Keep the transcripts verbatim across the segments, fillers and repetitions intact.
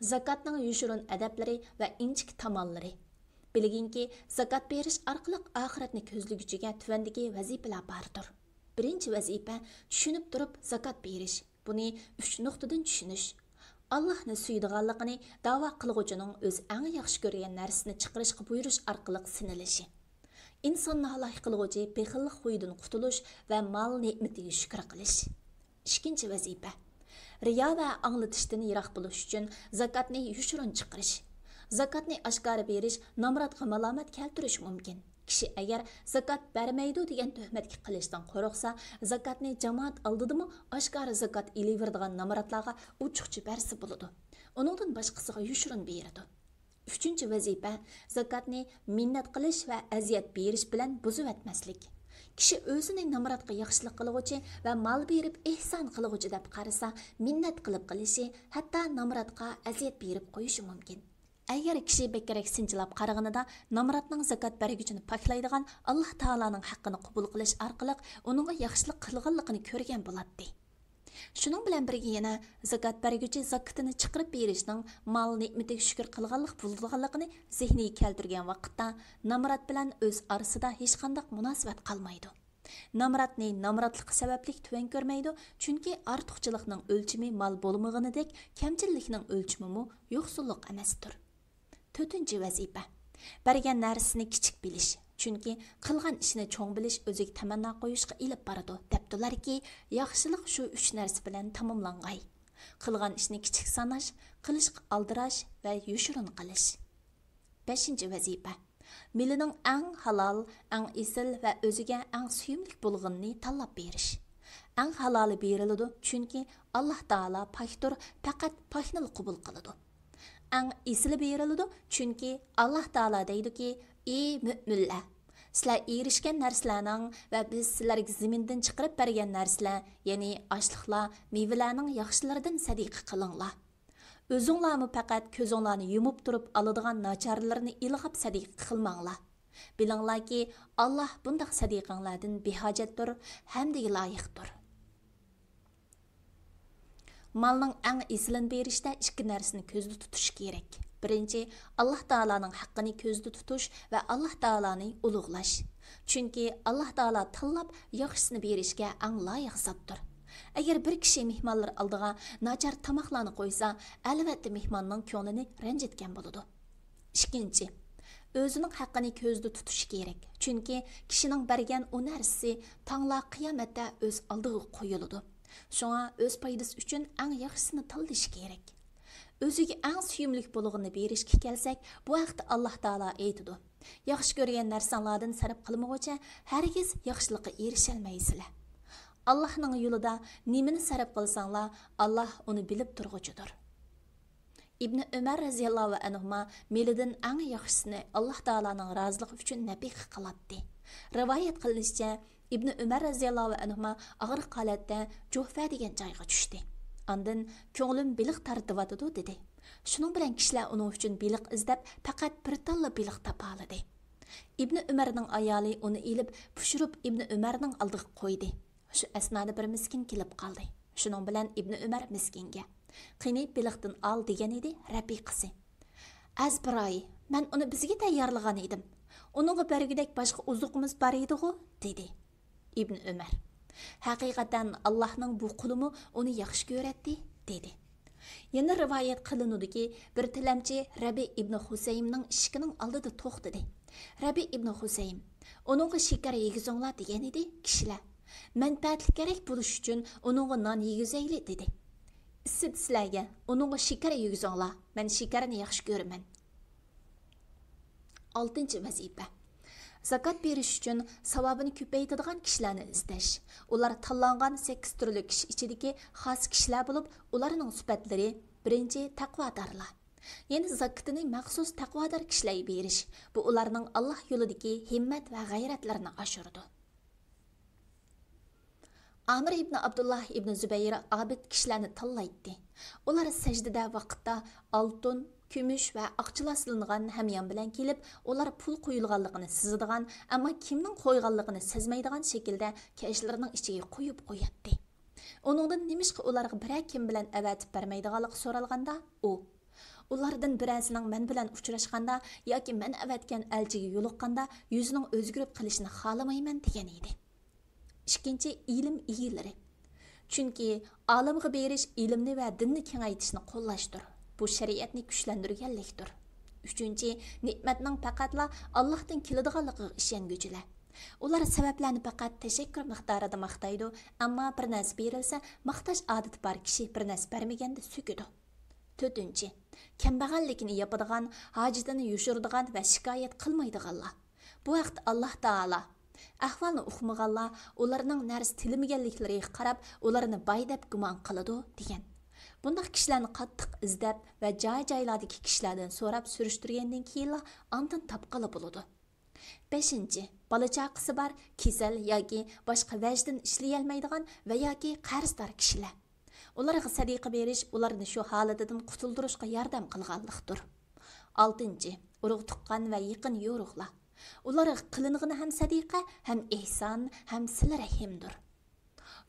زاكاتنىڭ يوشۇرۇن ئەدەپلىرى ۋە ئىنچىكە تاماللىرى. بىلگىنكى، زاكات بېرىش ئارقىلىق ئاخىرەتنى كۆزلىگۈچىگە تۆۋەندىكى ۋەزىپىلەر باردۇر. بىرىنچى ۋەزىپە، چۈشىنىپ تۇرۇپ زاكات بېرىش. بۇنى ئۈچ نۇقتىدىن چۈشىنىش. ئاللاھنى سۆيىدىغانلىقىنى، داۋا قىلغۇچىنىڭ ئۆزى ئەڭ ياخشى كۆرگەن نەرسىنى چىقىرىشقا بۇيرۇش ئارقىلىق سىنىلىشى. ئىنساننى ھالاك قىلغۇچى بېخىللىق خۇيىدىن قۇتۇلۇش ۋە مال نېمىتىگە شۈكۈر قىلىش. ئىككىنچى ۋەزىپە، رىيا ۋە ئاڭلىتىشتىن يىراق بولۇش ئۈچۈن زاكاتنى يوشۇرۇن چىقىرىش. زاكاتنى ئاشكارا بېرىش نامراتقا مالامەت كەلتۈرۈشى مۇمكىن. كىشى ئەگەر زاكات بەرمەيدۇ دېگەن تۆھمەتكە قېلىشتىن قورقسا، زاكاتنى جامائەت ئالدىدىمۇ ئاشكارا زاكات ئېلىۋېرىدىغان نامراتلارغا ئوچۇقچە بەرسە بولىدۇ. ئۇنىڭدىن باشقىسىغا يوشۇرۇن بېرىدۇ. ئۈچىنچى ۋەزىپە، زاكاتنى مىننەت قىلىش ۋە ئەزىيەت بېرىش بىلەن بۇزۇۋەتمەسلىك. كىشى ئۆزىنى نامراتقا ياخشىلىق قىلغۇچى ۋە مال بېرىپ ئېھسان قىلغۇچى دەپ قارىسا، مىننەت قىلىپ قىلىشى، ھەتتا نامراتقا ئەزىيەت بېرىپ قويۇشى مۇمكىن. ئەگەر كىشى بەكرەك سىنچىلاپ قارىغىنىدا، نامراتنىڭ زاكات بەرگۈچىنى پاكلايدىغان ئاللاھ تائالانىڭ ھەققىنى قوبۇل قىلىش ئارقىلىق ئۇنىڭغا ياخشىلىق قىلغانلىقىنى كۆرگەن بولاتتى. شۇنىڭ بىلەن بىرگە يەنە زاكات بەرگۈچى زاكىتىنى چىقىرىپ بېرىشنىڭ مال نېمىتىگە شۈكۈر قىلغانلىق بولىدىغانلىقىنى زېھنىگە كەلتۈرگەن ۋاقىتتا، نامرات بىلەن ئۆز ئارىسىدا ھېچقانداق مۇناسىۋەت قالمايدۇ. نامراتنى نامراتلىقى سەۋەبلىك تۆۋەن كۆرمەيدۇ، چۈنكى ئارتۇقچىلىقنىڭ ئۆلچىمى مال بولمىغىنىدەك، كەمچىللىكنىڭ ئۆلچىمىمۇ يوقسۇللۇق ئەمەستۇر. تۆتىنچى ۋەزىپە، بەرگەن نەرسىسىنى كىچىك بىلىش. چۈنكى قىلغان ئىشىنى چوڭ بىلىش ئۆزىگە تەمەننا قويۇشقا ئېلىپ بارىدۇ، دەپتۇلاركى، ياخشىلىق شۇ ئۈچ نەرسە بىلەن تاماملانغاي. قىلغان ئىشنى كىچىك ساناش، قىلىشقا ئالدىراش ۋە يوشۇرۇن قىلىش. بەشىنچى ۋەزىپە، مېلىنىڭ ئەڭ ھالال، ئەڭ ئېسىل ۋە ئۆزىگە ئەڭ سۆيۈملۈك بولغىنىنى تاللاپ بېرىش. ئەڭ ھالالى بېرىلىدۇ، چۈنكى ئاللاھ تائالا پاكتۇر، پەقەت پاكنىلا قوبۇل قىلىدۇ. ئەڭ ئېسىلى بېرىلىدۇ، چۈنكى ئاللاھ تائالا دەيدۇكى، ئى مۆمىنلەر! سىلەر ئېرىشكەن نەرسىلەرنىڭ ۋە بىز سىلەرگە زېمىندىن چىقىرىپ بەرگەن نەرسىلەر، يەنى ئاشلىقلار، مېۋىلەرنىڭ ياخشىلىرىدىن سەدىقە قىلىڭلار. ئۆزۈڭلارمۇ پەقەت كۆزۈڭلارنى يۇمۇپ تۇرۇپ ئالىدىغان ناچارلىرىنى ئىلغاپ سەدىقە قىلماڭلار. بىلىڭلاركى، ئاللاھ بۇنداق سەدىقەڭلاردىن بىھاجەتتۇر، ھەمدىگە لايىقتۇر. مالنىڭ ئەڭ ئېسىلىنى بېرىشتە ئىككى نەرسىنى كۆزدە تۇتۇش كېرەك. بىرىنچى، ئاللاھ تائالانىڭ ھەققىنى كۆزدە تۇتۇش ۋە ئاللاھ تائالانى ئۇلۇغلاش. چۈنكى ئاللاھ تائالا تاللاپ ياخشىسىنى بېرىشكە ئەڭ لايىق زاتتۇر. ئەگەر بىر كىشى مېھمانلىرى ئالدىغا ناچار تاماقلارنى قويسا، ئەلۋەتتە مېھماننىڭ كۆڭلىنى رەنجىتكەن بولىدۇ. ئىككىنچى، ئۆزىنىڭ ھەققىنى كۆزدە تۇتۇشى كېرەك. چۈنكى كىشىنىڭ بەرگەن ئۇ نەرسىسى تاڭلا قىيامەتتە ئۆز ئالدىغا قويۇلىدۇ. شۇڭا ئۆز پايدىسى ئۈچۈن ئەڭ ياخشىسىنى تاللىشى كېرەك. ئۆزىگە ئەڭ سۆيۈملۈك بولغىنىنى بېرىشكە كەلسەك، بۇ ھەقتە ئاللاھ تائالا ئېيتىدۇ، ياخشى كۆرگەن نەرسەڭلاردىن سەرپ قىلمىغۇچە، ھەرگىز ياخشىلىققا ئېرىشەلمەيسىلەر. ئاللاھنىڭ يولىدا نېمىنى سەرپ قىلساڭلار، ئاللاھ ئۇنى بىلىپ تۇرغۇچىدۇر. ئىبنى ئۆمەر رەزىياللاھۇ ئەنھۇما مېلىدىن ئەڭ ياخشىسىنى ئاللاھ تائالانىڭ رازىلىقى ئۈچۈن نەپىقە قىلاتتى. رىۋايەت قىلىنىشىچە، ئىبنى ئۆمەر رەزىياللاھۇ ئەنھۇما ئاغرىق ھالەتتە جۇھفە دېگەن جايغا چۈشتى. ئاندىن، «كۆڭلۈم بېلىق تارتىۋاتىدۇ» دېدى. شۇنىڭ بىلەن كىشىلەر ئۇنىڭ ئۈچۈن بېلىق ئىزدەپ، پەقەت بىر تاللا بېلىق تاپالىدى. ئىبنى ئۆمەرنىڭ ئايالى ئۇنى ئېلىپ، پىشۇرۇپ ئىبنى ئۆمەرنىڭ ئالدىغا قويدى. شۇ ئەسنادا بىر مىسكىن كېلىپ قالدى. شۇنىڭ بىلەن ئىبنى ئۆمەر مىسكىنگە، «قېنى، بېلىقتىن ئال» دېگەن ئىدى رەپىقىسى. «ئەزبىراي، مەن ئۇنى بىزگە تەييارلىغان ئىدىم. ئۇنىڭغا بەرگۈدەك باشقا ئوزۇقىمىز بار ئىدىغۇ؟» دېدى. ئىبنى ئۆمەر، «ھەقىقەتەن ئاللاھنىڭ بۇ قۇلىمۇ ئۇنى ياخشى كۆرەتتى» دېدى. يەنە رىۋايەت قىلىنىدۇكى، بىر تىلەمچى رەبى ئىبنى خۇسەيمنىڭ ئىشىكىنىڭ ئالدىدا توختىدى. رەبى ئىبنى خۇسەيم، «ئۇنىڭغا شېكەر يېگۈزۈڭلار» دېگەن ئىدى كىشىلەر. مەنپەئەتلىككەرەك بولۇش ئۈچۈن ئۇنىڭغا نان يېگۈزەيلى دېدى. «ئىسسىدى سىلەرگە، ئۇنىڭغا شېكەر يېگۈزۈڭلار، مەن شېكەرنى ياخشى كۆرىمەن.» ئالتىنچى ۋەزىپە، زاكات بېرىش ئۈچۈن ساۋابىنى كۆپەيتىدىغان كىشىلەرنى ئىزدەش. ئۇلار تاللانغان سەككىز تۈرلۈك كىشى ئىچىدىكى خاس كىشىلەر بولۇپ، ئۇلارنىڭ سۈپەتلىرى، بىرىنچى، تەقۋادارلار. يەنى زاكىتىنى مەخسۇس تەقۋادار كىشىلەرگە بېرىش. بۇ ئۇلارنىڭ ئاللاھ يولىدىكى ھىممەت ۋە غەيرەتلىرىنى ئاشۇرىدۇ. ئامىر ئىبنى ئابدۇللاھ ئىبنى زۇبەير ئابىد كىشىلەرنى تاللايتتى. ئۇلار سەجدىدە ۋاقىتتا ئالتۇن، كۈمۈش ۋە ئاقچىلار سېلىنغان ھەميان بىلەن كېلىپ، ئۇلار پۇل قويۇلغانلىقىنى سېزىدىغان، ئەمما كىمنىڭ قويغانلىقىنى سەزمەيدىغان شەكىلدە كەشلىرىنىڭ ئىچىگە قويۇپ قوياتتى. ئۇنىڭدىن نېمىشقا ئۇلارغا بىرەر كىم بىلەن ئەۋەتىپ بەرمەيدىغانلىقى سورالغاندا، ئۇ، ئۇلاردىن بىرەرسىنىڭ مەن بىلەن ئۇچراشقاندا ياكى مەن ئەۋەتكەن ئەلچىگە يولۇققاندا يۈزىنىڭ ئۆزگىرىپ قېلىشىنى خالىمايمەن، دېگەن ئىدى. ئىككىنچى، ئىلىم ئىگىلىرى. چۈنكى ئالىمغا بېرىش ئىلىمنى ۋە دىننى كېڭەيتىشنى قوللاشتۇر. بۇ شەرىئەتنى كۈچلەندۈرگەنلىكتۇر. ئۈچىنچى، نېمەتنىڭ پەقەتلا ئاللاھتىن كېلىدىغانلىقىغا ئىشەنگۈچىلەر. ئۇلار سەۋەبلەرنى پەقەت تەشەككۈر مىقدارىدا ماختايدۇ، ئەمما بىر نەرسە بېرىلسە، ماختاش ئادىتى بار كىشى بىر نەرسە بەرمىگەندە سۆكىدۇ. تۆتىنچى، كەمبەغەللىكىنى ياپىدىغان، ھاجىتىنى يوشۇرىدىغان ۋە شىكايەت قىلمايدىغانلار. بۇ ھەقتە ئاللاھ تائالا، ئەھۋالنى ئۇقمىغانلار ئۇلارنىڭ نەرسە تىلىمىگەنلىكلىرىگە قاراپ، ئۇلارنى باي دەپ گۇمان قىلىدۇ، دېگەن. بۇنداق كىشىلەرنى قاتتىق ئىزدەپ ۋە جاي-جايلاردىكى كىشىلەردىن سوراپ سۈرۈشتۈرگەندىن كېيىنلا ئاندىن تاپقىلى بولىدۇ. بەشىنچى، بالا-چاقىسى بار، كېسەل ياكى باشقا ۋەجدىن ئىشلىيەلمەيدىغان ۋە ياكى قەرزدار كىشىلەر. ئۇلارغا سەدىقە بېرىش ئۇلارنى شۇ ھالىتىدىن قۇتۇلدۇرۇشقا ياردەم قىلغانلىقتۇر. ئالتىنچى، ئۇرۇق-تۇغقان ۋە يېقىن يورۇقلار. ئۇلارغا قىلىنغىنى ھەم سەدىقە، ھەم ئېھسان، ھەم سىلە رەھىمدۇر.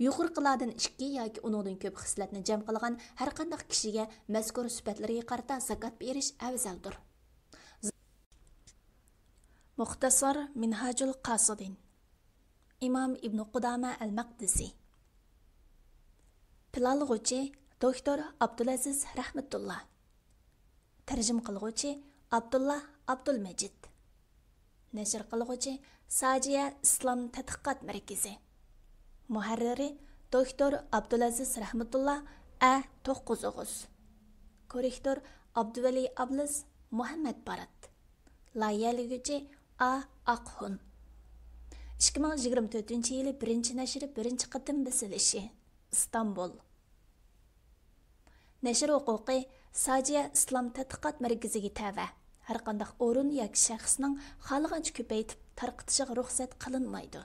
يۇقىرىقىلاردىن ئىككى ياكى ئۇنىڭدىن كۆپ خىسلەتنى جەم قىلغان ھەرقانداق كىشىگە مەزكۇر سۈپەتلىرىگە قارىتا زاكات بېرىش ئەۋزەلدۇر. مۇختەسار مىنھاجۇل قاسىدىن. ئىمام ئىبنى قۇدامە ئەل مەقدىسى. پىلانلىغۇچى، دوكتور ئابدۇلئەزىز رەھمەتۇللا. تەرجىمە قىلغۇچى، ئابدۇللا ئابدۇلمەجىد. نەشر قىلغۇچى، ساجىيە ئىسلام تەتقىقات مەركىزى. مۇھەررىرى، دوكتور ئابدۇلئەزىز رەھمەتۇللا، ئە توققۇز ئوغۇز. كوررېكتور، ئابدۇۋەلى ئابلىز، مۇھەممەد بارات. لايىھەلىگۈچى، ئا ئاقخۇن. ئىككى مىڭ يىگىرمە تۆتىنچى يىلى بىرىنچى نەشرى بىرىنچى قېتىم بېسىلىشى. ئىستانبۇل. نەشر ھوقۇقى ساجىيە ئىسلام تەتقىقات مەركىزىگە تەۋە. ھەرقانداق ئورۇن ياكى شەخسنىڭ خالىغانچە كۆپەيتىپ تارقىتىشىغا رۇخسەت قىلىنمايدۇ.